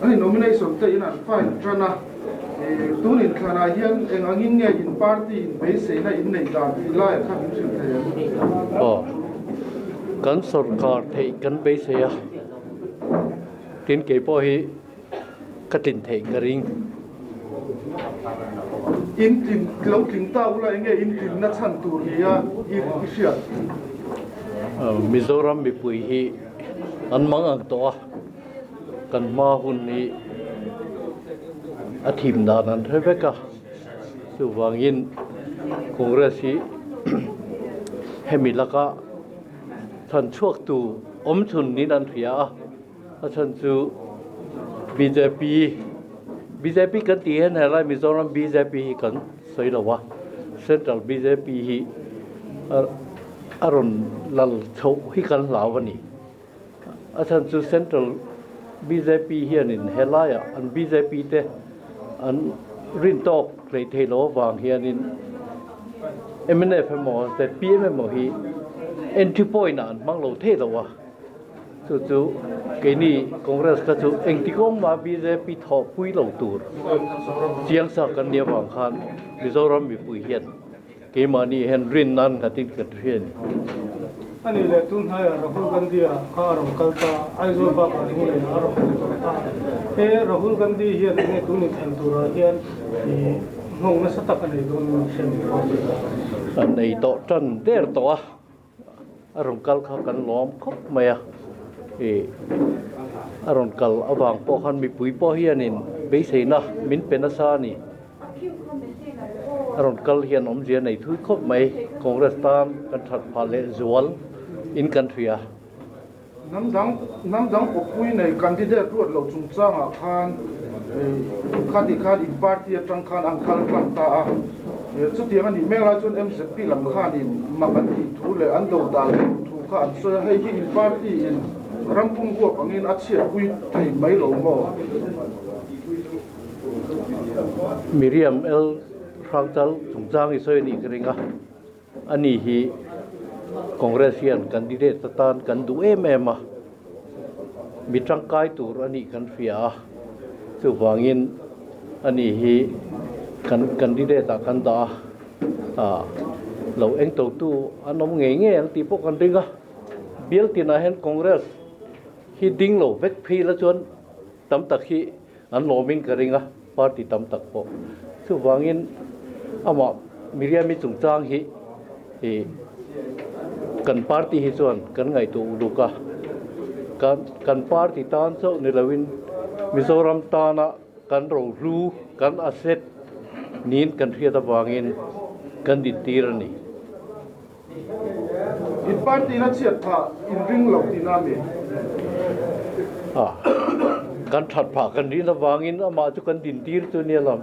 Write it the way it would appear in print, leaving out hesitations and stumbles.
Ani nomination te in an file tan a, tun inthlanah hian eng angin nge in party in beiseina in neih dan tih laiah kha min hrilh thei ang? Aw, kan sawrkar theih kan beisei a, tin kei pawh hi ka tlin theih ka ring. In tlin lo tling ta ula enge in tlinna chhan tur nia i hriat? Mizoram mipui hi an mang ang tawh a, kan hma hun hi a thim dan an hre vek a, chuvangin Congress hi hemi laka chhan chhuaktu awm chhun niin an hria a. A chhan chu bjp bjp kan tih hian helai Mizoram bjp hi kan sawi lo a, Central bjp hi a rawn lal chhoh hi kan hlau a ni. A chhan chu Central bjp hianin helaiah an bjp te an rin tawk hleih theih loh avang hianin mnf emaw zpm emaw hi entry point ah an hmang lo thei lo a. Chu chu keini Congress kha chu engti kawng mah bjp thawhpui lo tur chiang sa kan nih avang khan Mizoram mipui hian keimahni hian rin nan nghatin kan hria a ni. A nih leh tun hnaiah Rahul Gandhi-a kha a rawn kal ta, Aizawl bakah Lunglei-ah a rawn kal tawh ta. He Rahul Gandhi hian enge tun inthlan turah hian i nghawng nasa tak a nei dawn hria min rawn ti ta. A nei tawh tan der tawh a. A rawn kal kha kan lawm khawp mai a, ih a rawn kal avang pawh khan mipui pawh hianin beiseina min pe nasa a ni. A rawn kal hian awmzia nei thui khawp mai, Congress tan kan that phah leh zual in kan hria. Hnam dang hnam dang kawppui nei candidate ruat loh chungchangah khan khati khan in party atang khan an kal tlang ta a, chutiang a nih mek lai chuan MZP lam khanin mak an tih thu leh an do dan loh thu kha an sawi a, hei hi in party in ram pum huap angin a chhiatpui thei mai lo maw? Miriam L. Hrangchal chungchang i sawi a nih ka ring a. Ani hi Congress hian candidate atan kan duh em em a, mi tangkai tur a nih kan hria a, chuvangin ani hi kan candidate ah kan dah a, ah lo eng totu an awm ngei ngei ang tih pawh kan ring a, bial tinah hian Congress hi ding lo vek phei la chuan tam tak hi An lawmin ka ring a, party tam tak pawh. Chuvangin amah Miriam-i chungchang hi ih kan party hi chuan kan ngaihtuah uluk a, kan kan party tan chauh ni loin Mizoram tana kan rohlu, kan asset niin kan hriat avangin kan dintir a ni. In party na chhiat phah in ring lo tihna a mi? A, kan that phah kan rin avangin amah chu kan dintir chu nia lam.